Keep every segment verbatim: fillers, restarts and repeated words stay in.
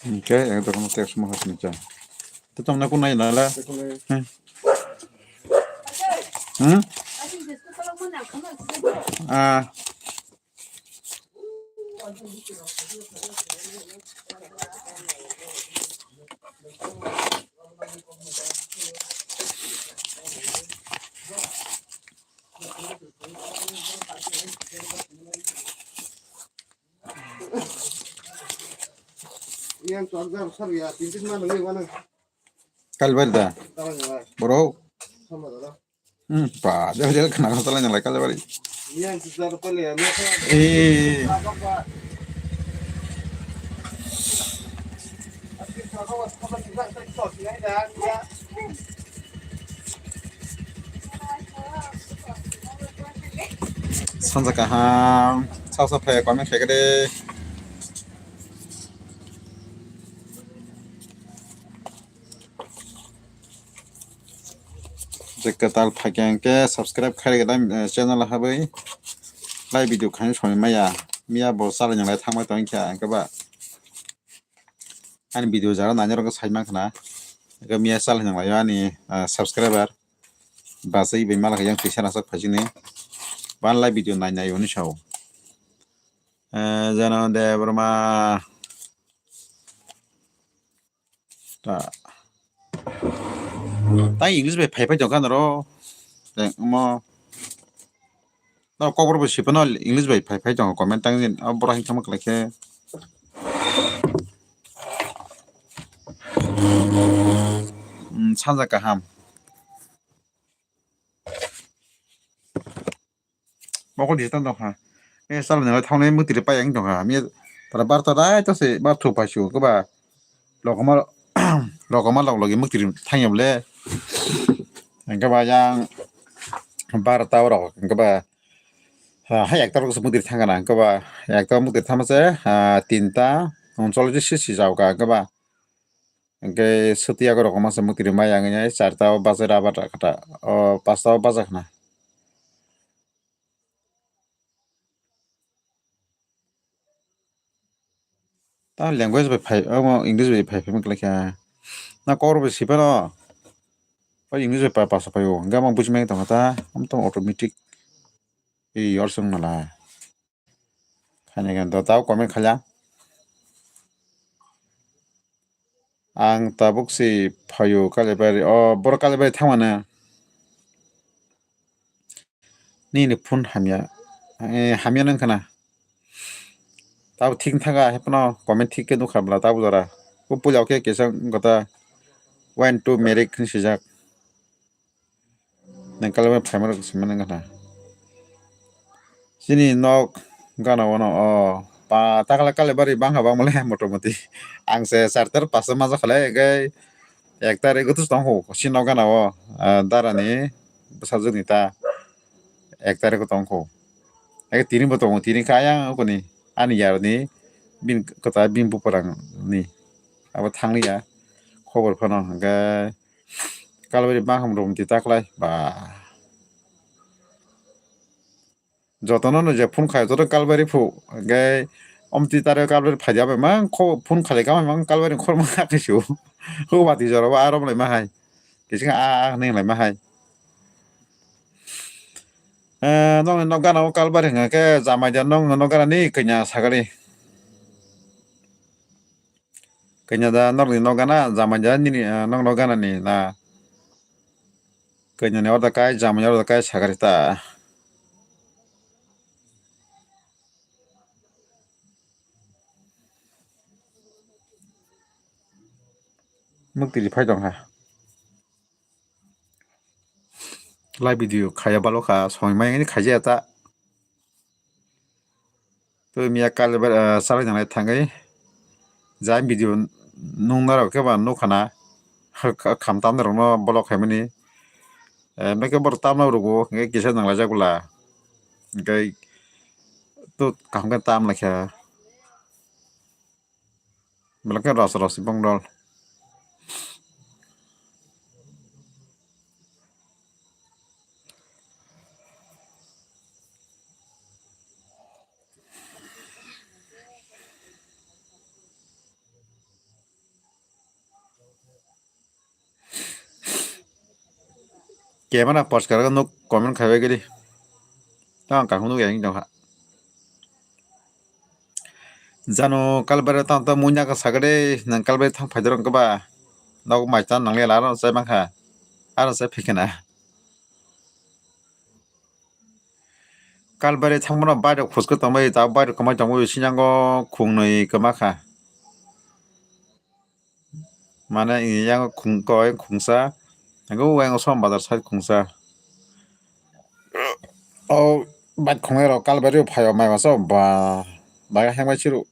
Hingke ang tongkha text mo hasini cha. To tongna kunai nala. Hmm. Hmm? Ah. Yang tuak jang sar ya, tintin mana lagi mana? Kalbar da. Tahu nggak? Bro. Sama dah. Hmm, pa, dia dia kena kau salah nyala kalbar. Yang kita lupa ya, lupa. Eh. Apa, Pak? Sanja kaham, sao sao phai comment khaikha de. Je kwtal phaikha hwnkhe subscribe khairikhe channel habwi lai video khaina songwi maya. Miya bo chalaini lai thangbai tongkha hwnkhe ba. Ani video jara nainai rok sai mankha na. Ega miya chal hinang laio ani, ah, subscriber. Bachai bai malakha yang tisa rachak phaisini. Ban lai video nai nai oni sao. Eh, jana de Burma. Ta. Ta English bai phai phai jokha noro. Mo. No, kokborok bo sipano English bai phai phai tongo comment tang din. O borok hing thangma kwlai khe. Hmm, sanja kaham. Mokol distan tong kha. Eh, sal nang thang nai mukti pai ang tong kha. Mi tara bar ta dai to se bar thu pai su ko ba. Lokoma, lokoma lok logi mukti thang yam le. Ang ka ba yang bar ta rok ang ka ba. Ha, hai ekta rok se mukti thang kana ang ka ba. Ekta mukti thang se, ha, tinta, unchology si si jao ka ang ka ba. Hingke sutiya rok masa mukti rimai ang ya charta o bajai raba ta kata o pasta o bajak na. Ta language bai phai omo English bai phai phai kwlai kha. Na kor bai sipano. O English bai pa pasa phai o. Hingke omo buji mai tong ta. Am tong automatic. Ei or song nala. Khainai khe do tao comment khaila. Ang tabuk si phaio Kalibari. O, borok Kalibari thangmano. Nini phone hamya. Eh, hamya nang khana. Tabo thik thanga, hepno comment thik khe nukha bla tabo jora. O puila khe kisa gota one two merik hinwi swijak. Nang kalai phai mano simi nang gana. Chini nok gana wano o pa takla Kalibari bangha bangmale motamoti. Ang se charter pasta maja khalai gai ek tarik utus tong ho si nok gana o, ah, darani bwsajwk ni ta ek tarik tong kho. Ek tini bo tongo tini kha yang koni ani yar ni bin kota bin buparang ni abo thangli ya khobor phano hwnkhe. Kalbari bangkham rok mti taklai ba. Jotono no je phone khai joto kalbari phu hwnkhe omti tare kalbari phaidi abai mang kho phone khali kamai mang kalbari khorma kaisu. Ho bati jora ba arom lai ma hai. Kising a a ning lai ma hai. Eh, nong nok gana o kalbari hwnkhe jamai da nong nok gana ni kanya sagari. Kanya da norni nok gana, jamai da nini, ah, nok nok gana ni na. Kanya ni order kai, jamai order kai sagari ta. Mukti ri phai tong kha. Live video khaya balo kha, soi mai ni khaja ta. To miya kalbar, ah, salai nangnai thangwi. Jai video nung narok khe ba nukha na. Kham tam narok no block khaimani. Eh, meke bor tam narok bo, nge kisa nang laijak bwla. Nge to kaham khe tam lai kha. Belai khe ros ros si bong dol. Kemana post kara nuk comment khaibai gidi. Tang kang nuk yang dong ha. Jano kalbare tang tang munya ka sagade nang kalbare thang phaidorong kaba. Nok mai tan nang lela aro sai mangkha. Aro sai phikena. Kalbari thangmano bairok phusko tongbai, ta bairok kwmai tongbai, sinango khungnwi kwma kha. Mane, yango khung koi khungsa, yango uayango som bazar side khungsa. O bike khungnai rok kalbari o phaio mai masa ba, baga hengbai chiru.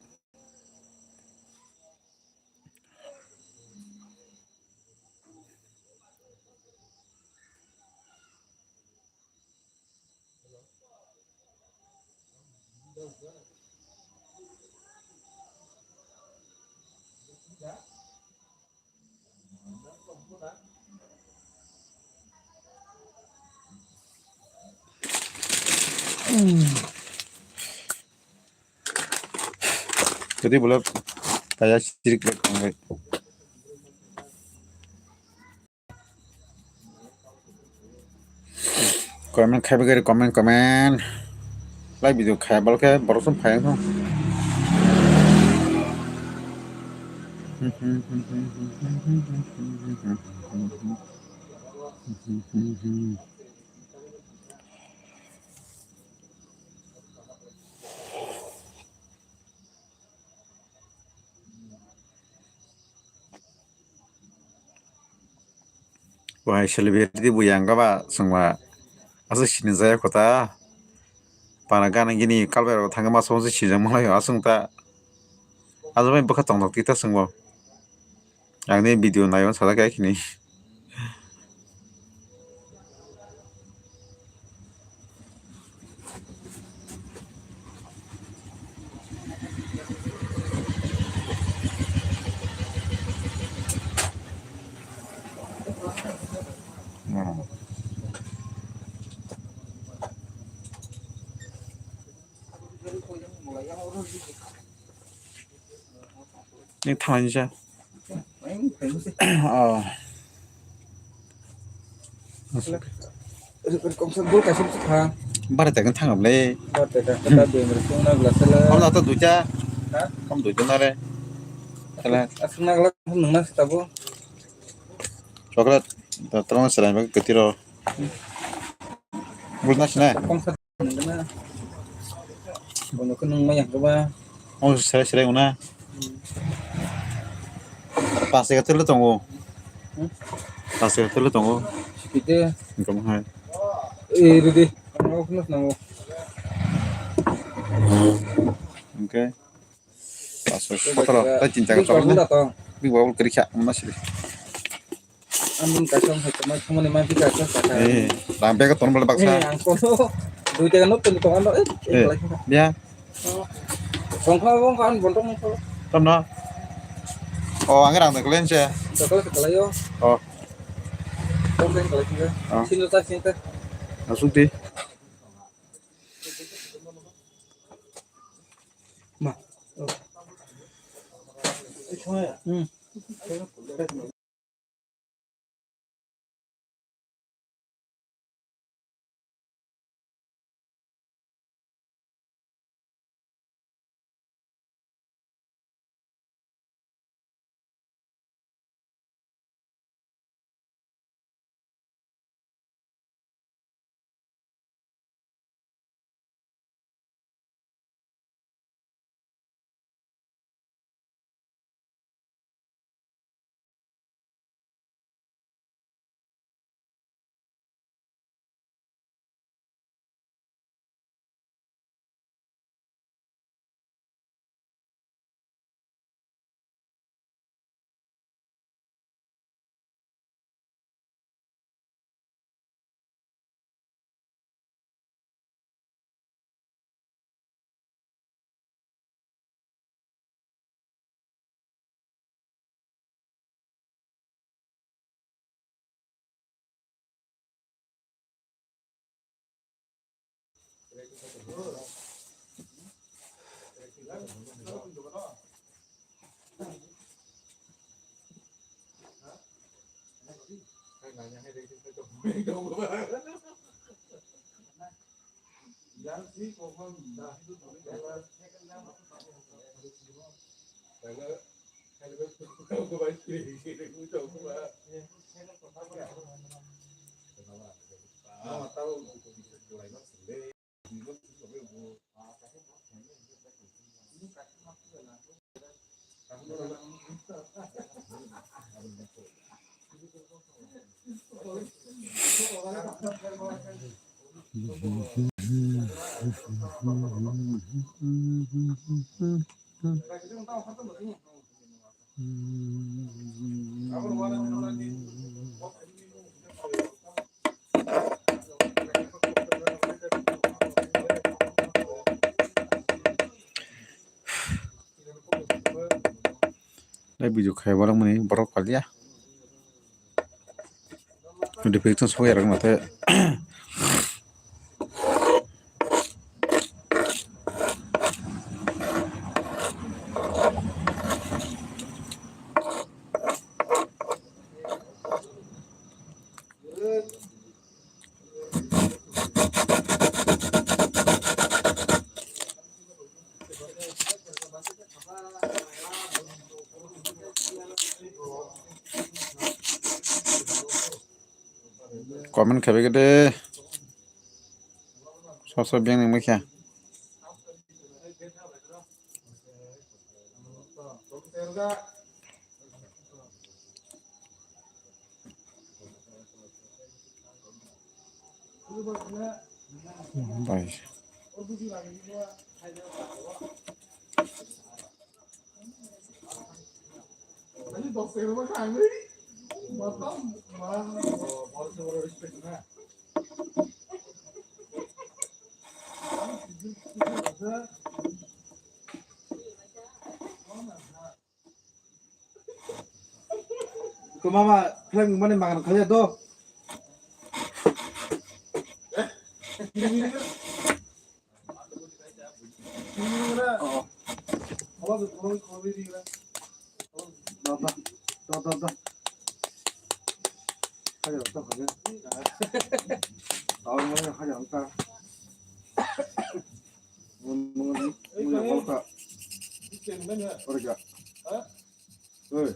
Jadi boleh kaya sirik lek tongbai. Comment khai bagari comment comment. Like video khai bal khe borok sum phai wngkha. Wahai celebrity bo yang gaba songma aswk sini jaya kota. Pana gana gini kalbai rok thangma song se sijak manglai aswk ta. Aswk bai bwkha tongthok tita songbo. Ang ni video nayo sajak ya khini. Ni thani sa. Oh. Kongsa gol kaisa bwswk kha. Bara jagan thangam le. Bara jagan kata dui minute sung na glass la. Om na to duita. Ha? Om duita na re. Sala. Aswk na glass nung na sita bo. Chocolate. Da tolong selai bag ketiro. Bul na sina. Kongsa. Bono khe nung maya khe ba. Omo serai serai wngna. Pas taka telo tongo. Hmm? Pas taka telo tongo. Sipite. Engkam hai. Eh, ridi. Ang mau kena senang. Oke. Pas taka sotoro. Tadi cinta ke sotoro. Big bawal kerja mana sih? Ang bini kaisa wngkha kwmai thangmani mamphi kaisa sakha. Eh, rang bag tongo bole baksa. Eh, ang kono dui taka no toni tongo ano, eh, eh, kalai kha. Biya. Oh. Songkha wngkha ang bontong wngkha. Tamno? Oh, ang rang da kalen se. Dakal se kalai yo. Oh. Tong se kalai kha. Oh. Sino ta sinta. Asuk di. Ma. Oh. Hmm. Lai video khai borok mani borok palia. Notification sokya rok mate. Comment khabe khe de. Sab sab beng nang khe. Bai. Ko mama, khlai mani magan khalya do. Oh. Da, da, da, da, da. Khalya, da, khalya. Tao mani khalya, da. Mun, mun, mun, mun, mun, mun, mun, mun, mun, mun, mun, mun,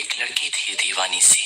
एक लड़की थी दीवानी सी।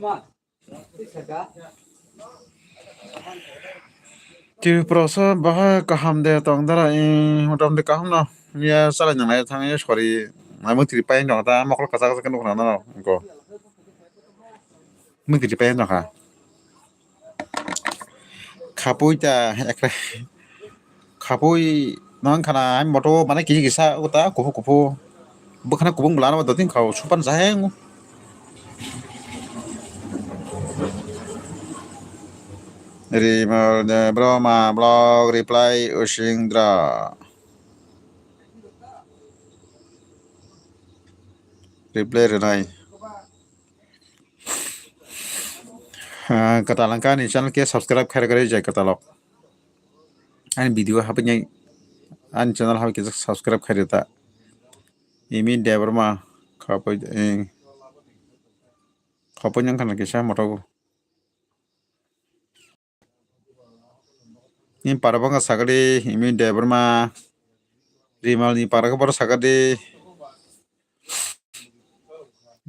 Ma, ini jaga. Tripura sa bahai kaham de tong dara, eh, motamoti kaham no. Ya salai nangnai thang ya sori. Mai mukti ri pai no ta mokol kachak kachak nukna no ko. Mukti ri pai no kha. Khapui ta ekra. Khapui nang khana, hai moto mane kisi kisa uta kupu kupu. Bwkhana kubung bwlano dotting khao supan jaheng. Rimal de Brahma blog reply Usindra. Reply rwnai. Ah, kwtal hwnkhe ani channel khe subscribe khairok rw jai kwtalok. Ani video hapinai ani channel habai kisa subscribe khairok ta. Imi Debbarma khapoi, eh, khapoi nang khana kisa moto. Ni para bangka sakadi, imi Debbarma, Rimal ni para khe boro sakadi.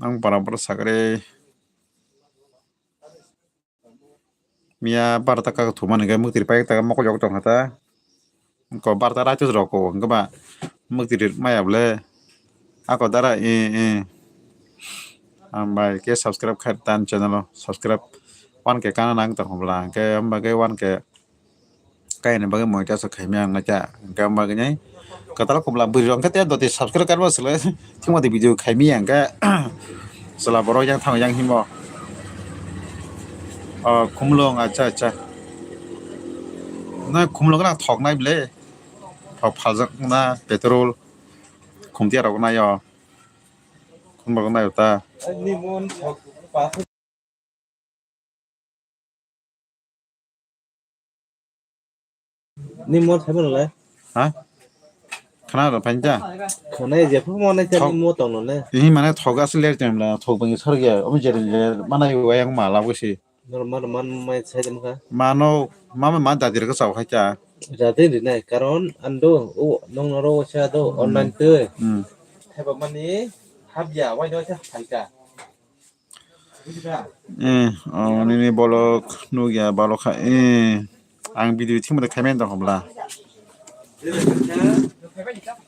Ang para boro sakadi. Miya barta kak thumani khe mukti ri pai ta mokol yok tong kha ta. Ko barta raitus rok ko hwnkhe ba mukti ri maya bole. Ako dara, eh, eh. Hambai khe subscribe khai tan channel o subscribe one K kana nang tong bwla hwnkhe hamba khe one K kaini bagwi moita se khaimya ang nacha hwnkhe hamba khe kwtal kubla bwrwi rok hwnkhe te doti subscribe kaima swlai thikmati video khaimya hwnkhe chwla borok yang thang yang himo. O khumlung, acha, acha. Na khumlung na thok nai ble. Thok phaljak na petrol. Khumtiya rok nai o. Khumlung nai o ta. Ni mo thaibo nolai. Ha? Khana ro phain ta? Khana je phu mo nai cha. Thok. Ni mo tong nolai. Ihi mane thok asle tem la thok bangi sor ge. Omo je je mana yo yang ma la bo si. Nor man man mai sai dem kha. Mano mama ma dadi ro sa khai ta. Dadi ri nai karon ando o nong noro sa do online te. Hmm. Thaiba mani habya wai do sa khai ta. Eh, oh, nini bolok nugya balokha, eh, ang video thimode khaimani tong bla.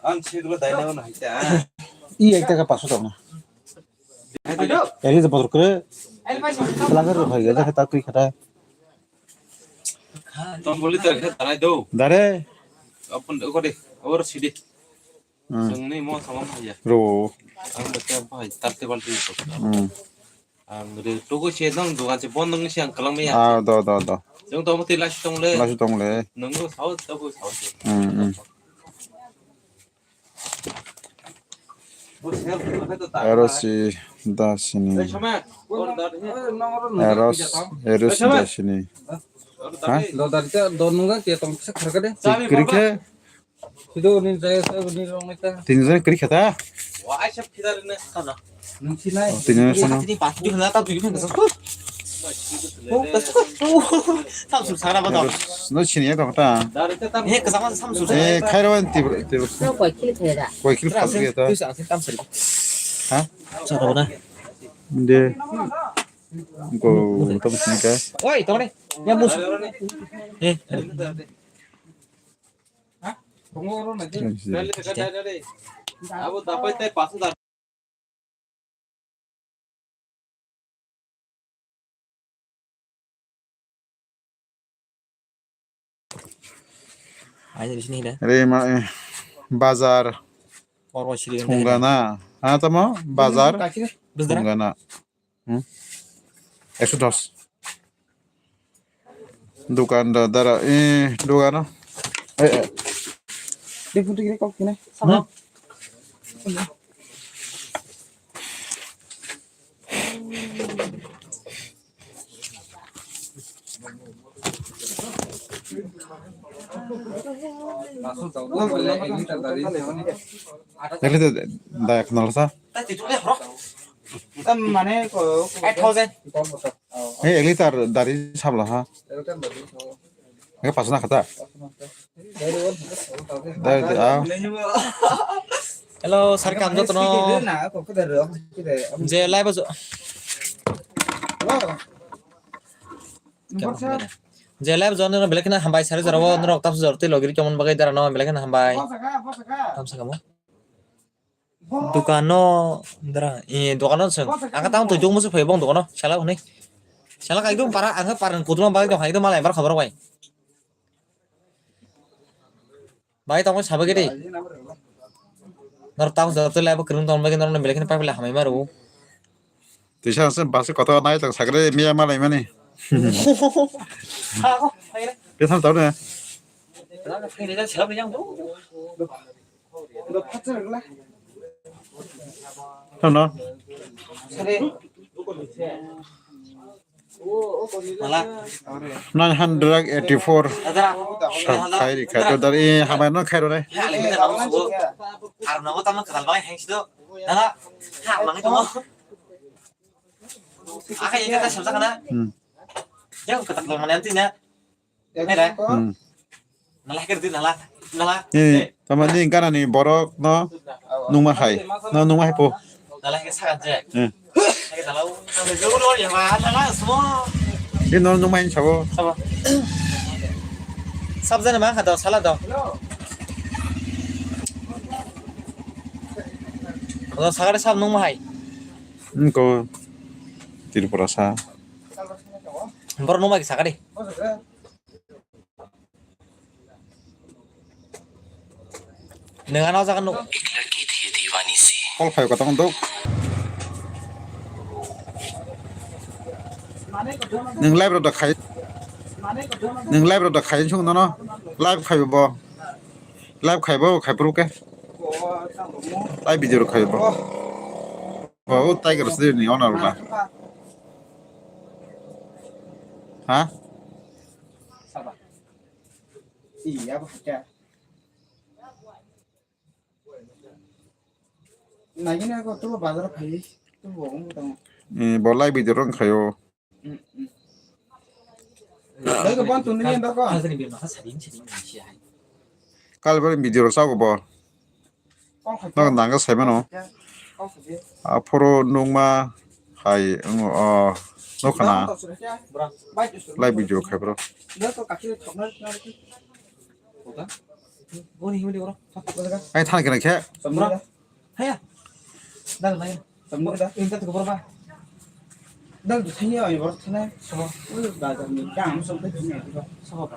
Ang sirlo daina ono haita. I ek taka paso tong. Eri je botor kre. Lagar ro hai ga ta tui khata. Tong boli ta khe tarai do. Dare. Apun ko de. Or sidi. Hmm. Chwngni mo thangma phaiya. Ro. Ang bwkhe phai, tarte balti. Hmm. Ang re tugo se nang dugan se bon nang se ang kalang maya. Ah, do, do, do. Chwng to mati lasi tong le. Lasi tong le. Nang go sao, to go sao se. Hmm, hmm. Bo se ang to ta. Eros si dasini. Eros, Eros si dasini. Ha? Do dari ta do nunga ke tong se kharka de. Kiri khe? Sido ni jaya sa ni rong ni ta. Tin jon kiri khata? Wah, ai sab khidar ne. Nung si nai. Oh, tin jon sana. Ini pasti hna ta tu hna sa. Oh, ta sa. Samsung sara ba ta. No sini ya ta. He ka sama Samsung. Eh, khairo an ti ti. No koi kil kheda. Koi kil khata. Tu sa tam sari. Ha? Sa ta na. De. Go tam sini ka. Oi, to ne. Ya mus. Eh. Re ma, eh, bazar. Thungana. Ha, tamo? Bazar. Thungana. Hmm? Ekso dos. Dukan da, dara, eh, dukano. Eh, eh. Dek putri kiri kok kene. Hmm? Ekli to daya khwnal sa. Mane ko eight thousand. Hey, ek liter dari sabla ha. Ek pasna khata. Dari, dari, ah. Hello, sir, kam jotono. Je live ajo. Je live jon no belai kheno hambai sari jora o norok tamsa jora tei logi ri tongmani bagwi dara no belai kheno hambai. Tamsa kamo. Dukano dara, eh, dukano seng. Ang tamo twi duk musu phai bong dukano. Sala hwnwi. Sala kai dum para, ang para kuduma bagwi tong hai dum malai bar khobor bai. Bai tongwi sabai gede. Nor tamo jora tei live o kwrwng tong bagwi norok belai kheno pai pila hambai maro. Tisa se basi koto nai tong sakre miya malai mani. Tisa tau ne. Tau no. Nine hundred eighty-four. Sak khai ri khai to dari hamai no khai ro nai. Ar no tamo kadal bai heng sido. Nala, ha mangi tamo. Aka ini kata sabsa kana. Hmm. Yang kata kalau mana nanti na. Nala. Hmm. Nala kerti nala. Nala. Ni, tama ni gana ni borok no nungma hai. No nungma hai po. Nala ke sakan je. Hmm. Nala ke dalau. Nala jogo lo ya ma nala semua. Ni no nungma hai sabo. Sabo. Sab jana ma kata sala do. Kalau sakare sab nungma hai. Engko Tripura sa. Borok nungma ki sakare. Neng ano jaga nuk. Call phaio kotong dok. Neng live rok da khai. Neng live rok da khai sung nono. Live khai bo. Live khai bo khai pro ke. Live video rok khai bo. Oh, Tiger City ni owner ba. Ha? Saba. Iya, ba, ya. Nagina ko tu bazar phai, tu bo um tong. Eh, bo live video rong khayo. Dai ko ban tu ni ndo ko. Kal bari video rok sao ko bo. Nok nangkhe saimano. Aphuru nukma hai wngo, o, nukha na. Live video khai bro. Ai thani kena khe. Haya. Dal nai. Tamni da. Inta tu borok ba. Dal tu thani ai borok thani. Sobo. Ui bazar ni dam som pe thani ai ba. Sobo.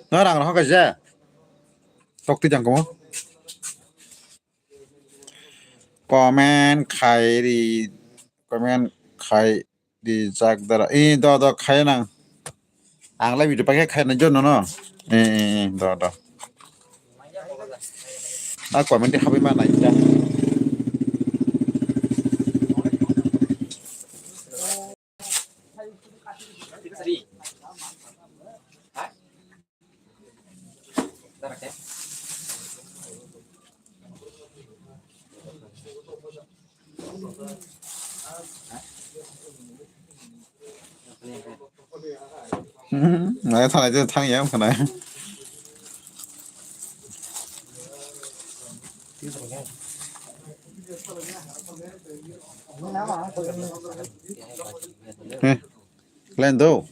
No rang rohor kaisa. Tokti jang komo. Comment khai ri, comment khai ri jak dara. Eh, do, do, khai nang. Ang lai video pakai khai na jono no. Eh, eh, eh, do, do. A comment habai ma nai da. Hmm, nai thanai je thang ya wngkha nai. Eh, len do.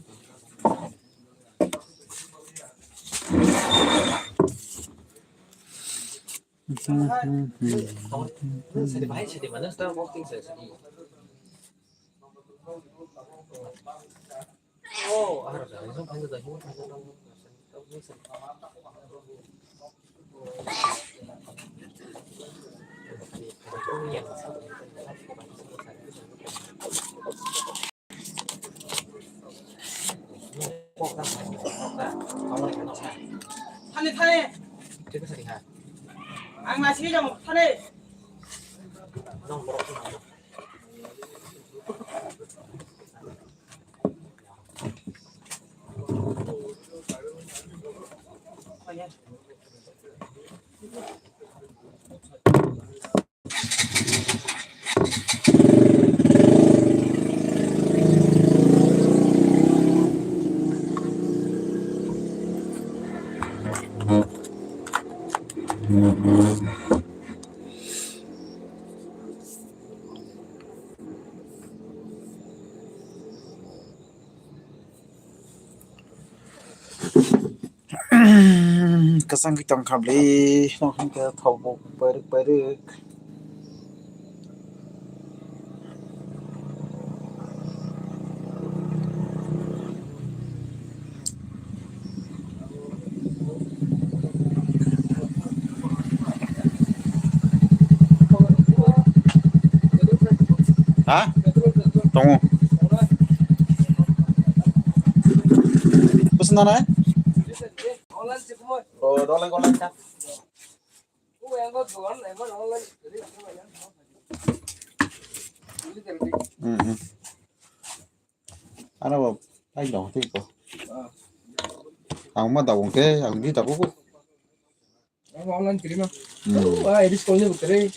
Thani, thani. Ang nasi jang thani. Sangwi tongkha bwlwi, nokha hwnkhe thok bo pairwk pairwk. Ha? Tongo. Bwswk nanai? Oh, dolang, dolang, kha. Hmm, hmm. Ano bo, ai dong, tei ko. Ang ma dawong ke, ang di dago ko. Ang online kiri ma. Hmm. Oh, ai, this call ni bukre.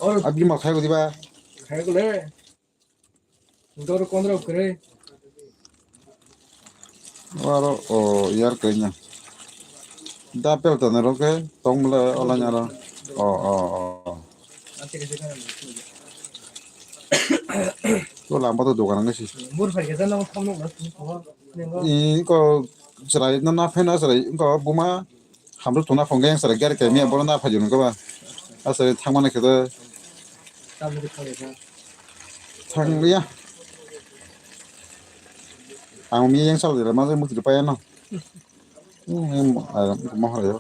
Or abi ma khai ko diba? Khai ko le. Dor kondro kre. Aro, o, yar kanya. Da pel ta nero ke, tong mle, online aro. O, o, o. Ko lamba to dogan ngai si. Bur phai khe jano khomno na. Iko chwrai na na phai na chwrai, iko buma hamruk tongna phone khe chwrai gari kaimia bono na phai jwngo ba. Aswk thangmani khe to. Thang liya. Ang mi yang sal dira ma muti pa no. Mo ha yo.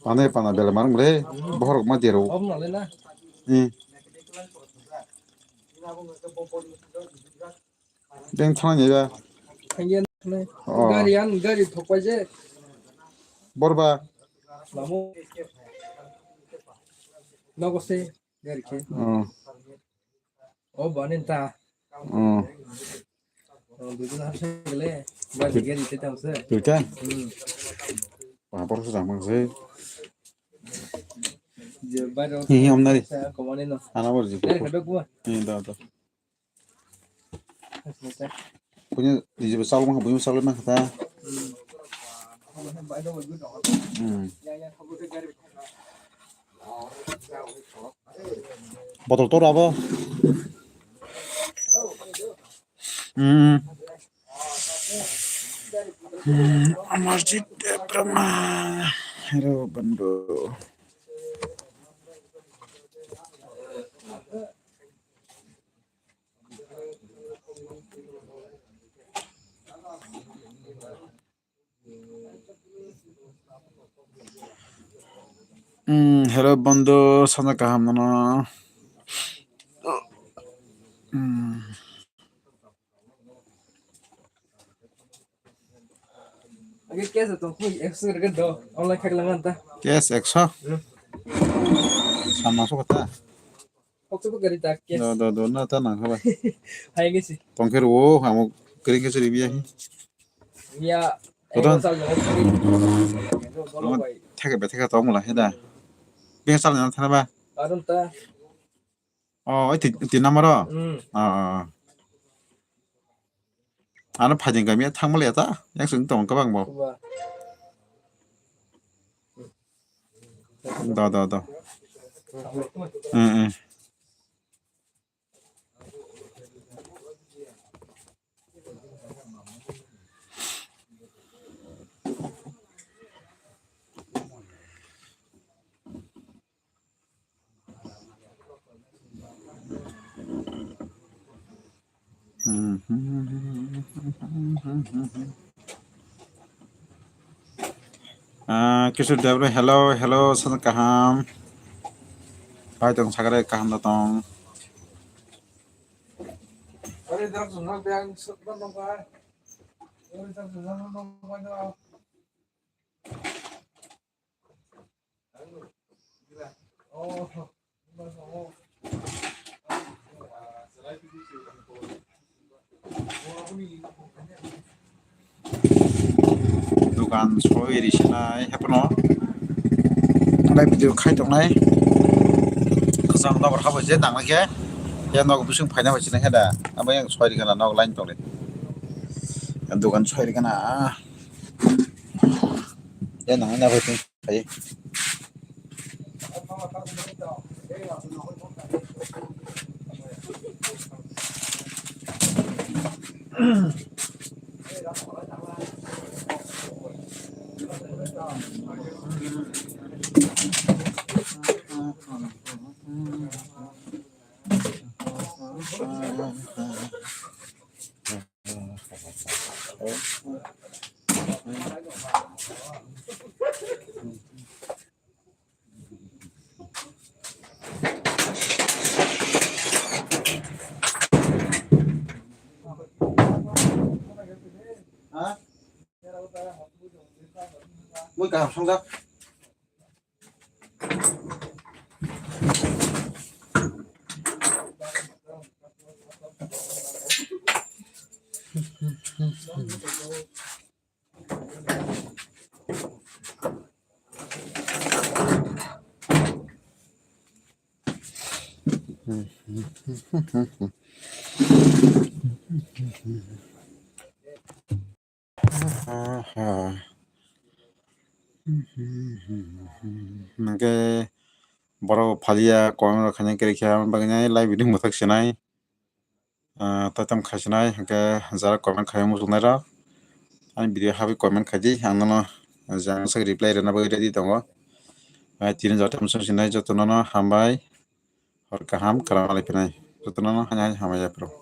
Pane pana bela marung le, bohor ma dero. Om na le na. Hmm. Deng thang ni ba. Thang ya na. Oh. Gari an, gari thok pa je. Bor ba. Lamo. Nogo se, gari ke. Oh. O bani ta. Oh. O, dui din har se gele. Ba di gari te tam se. Duita? Hmm. Ba, bor se jang mang se. Je bai ro. Hi, hi, om nari. Sa ko mani no. Ana bor ji. Gari ka dok ba. Hi, da, da. Punya di jibo salo mang, punya salo mang kata. Hmm. Hmm. Botol tor abo. Hmm. Hmm, Amarjit Debbarma. Hello, bando. Hmm, hello, bando, sana kaham nono. Hmm. Age cash tong khu ekso rega do, online khak lang anta. Cash ekso? Hmm. Sama so kata. Kok tu gari ta cash. Do, do, do, na ta nang khabai. Hai gesi. Tongkhe ro, amo kering khe suri biya hi. Ya, Koton? Sal jang. Theke be theke tong mula heda. Beng sal jang thana ba. Arun ta. Oh, oi, tin, tin number o? Hmm. Oh, oh, oh. Ano phaijing kami thangmali ata, yang sung tong kabang bo. Kuba. Do, do, do. Hmm, hmm. Ah, Kishore Debra, hello, hello, sana kaham. Pai tong sagare kaham da tong. Dukan soi ri sinai hepno. Nai video khai tongnai. Kwchang nokbar habo je nang khe. Ya nok bising phaina bai sinai khe da. Abo yang soi ri kana nok line tongri. Dukan soi ri kana. Ya nang na bai. Hai. Mui kaham songjak. Hingke borok phaliya, comment rok khaina kwrwi khe, aboni bagwi nai live video mwthak sinai. Ah, taitam khaisinai, hingke jara comment khai muchungnai rok. Ani video habai comment khaidi, ang nono jang sak reply rwna bagwi ready tongo. Ah, tini jora tamo sinai jotono no hambai. Hor kaham, kwrwng alai phinai. Jotono no hai hai hambai yaphuru.